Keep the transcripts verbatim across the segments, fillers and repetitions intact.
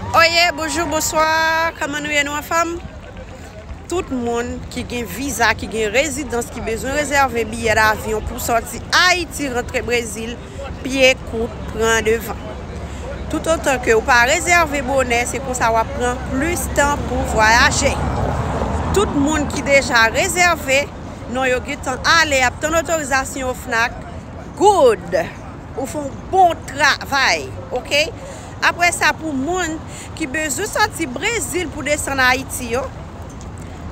Oye, bonjou, bonswa. Kòman nou ye, nou anfòm? Tout moun ki gen viza, ki gen rezidans, ki bezwen rezève biyè davyon pou sòti Ayiti rantre Brezil, pye kout pran devan. Toutotan ke ou pa rezève bonè, se konsa w ap pran plis tan pou vwayaje. Tout moun ki deja rezève, non yo gentan ale, ap tann otorizasyon O F N A C, good! Ou fè yon bon travay, oke? Apre sa, pou moun ki bezwen sòti Brezil pou desann Ayiti yo,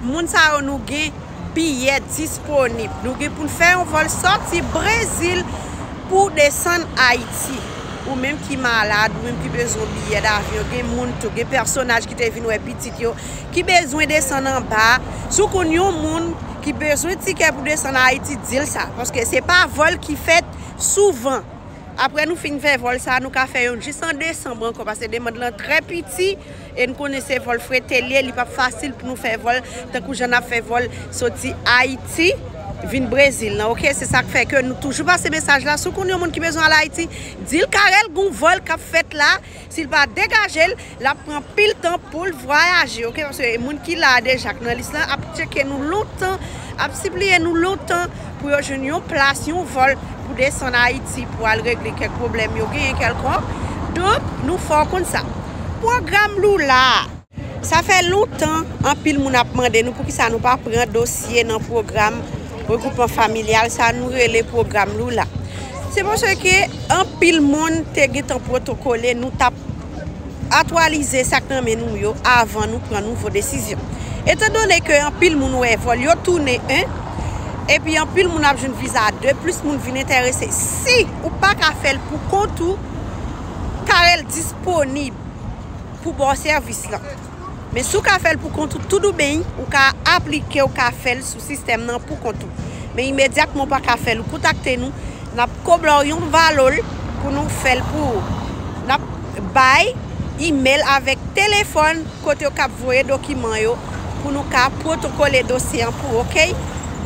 moun sa yo nou gen biyè disponib. Nou gen pou n fè yon vòl sòti Brezil pou desann Ayiti. Ou menm ki malad, ou menm ki bezwen biyè davyon, gen moun tou, gen pèsonaj ki te vin wè pitit yo, ki bezwen desann anba. Si w konn yon moun ki bezwen tikè pou desann Ayiti, di l sa. Paske se pa vòl ki fèt souvan. Apre nou fin fè vòl sa, nou ka fè youn jis an desanm ankò, paske demann lan trè piti, e n konnen se vòl frete l ye, li p ap fasil pou nou fè vòl, tankou jan n ap fè vòl soti Ayiti, vin Brezil lan, oke? Se sa k fè ke nou toujou pase mesaj la, si w konn yon moun ki bezwen al Ayiti, di l Carel gon vòl k ap fèt la, si l pa degaje l, l ap pran pil tan pou l vwayaje, oke? Paske moun ki la deja, k nan lis lan, ap tcheke nou lontan, ap sipliye nou lontan pou yo jwenn yon plas, yon vòl pou desann Ayiti, pou al regle kèk pwoblèm yo genyen kèlkonk. Donk, nou fè w konn sa. Pwogram Lula. Sa fè lontan, anpil moun ap mande nou poukisa nou pa pran dosye nan pwogram regwoupman familyal sa nou rele pwogram Lula. Se paske anpil moun te gentan pwotokole, nou t ap atwalize sa k nan men nou yo avan nou pran nouvo desizyon. Etandone ke anpil moun wè vòl yo tounen en, epi anpil moun ap jwenn viza de, plis moun vin enterese. Si ou pa ka fè l pou kont ou, Carel disponib pou ba w sèvis lan. Men si w ka fè l pou kont ou, toudoubyen, ou ka aplike, ou ka fè l sou sistèm nan pou kont ou. Men imedyatman ou pa ka fè l, ou kontakte nou, n ap koble w yon valol pou nou fè l pou ou. N ap bay imèl avèk telefòn kote yo k ap voye dokiman yo pou nou ka pwotokole dosye an pou ou, oke?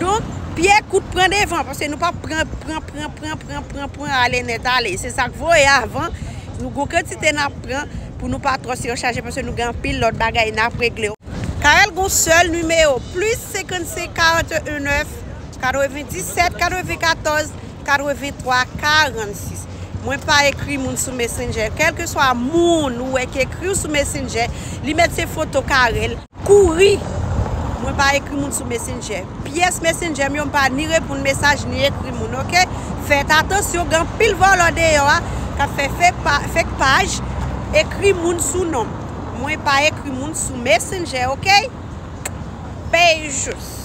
Donk, pye kout pran devan, paske nou p ap pran, pran, pran, pran, pran, pran, pran, ale nèt ale. Se sa k voye avan. Nou gon kantite n ap pran pou nou pa twò siyochaje, paske nou gen anpil lòt bagay n ap regle. Carel gon sèl nimewo, plis senkannsenk, karannsenk, nèf, katrevenndisèt, katrevenkatòz, katreventwa, karannsis. Mwen pa ekri moun sou Messenger. Kèlkeswa moun ou wè ki ekri w sou Messenger, li met se foto Carel, kouri. Mwen pa ekri moun sou Messenger. Pyès Messenger m yo, m pa ni reponn mesaj, ni ekri moun, oke? Fèt atansyon, gen anpil vòlò deyò a k ap fè fake pa-, fake paj, ekri moun sou non m. Mwen pa ekri moun sou Messenger, oke? Beijos.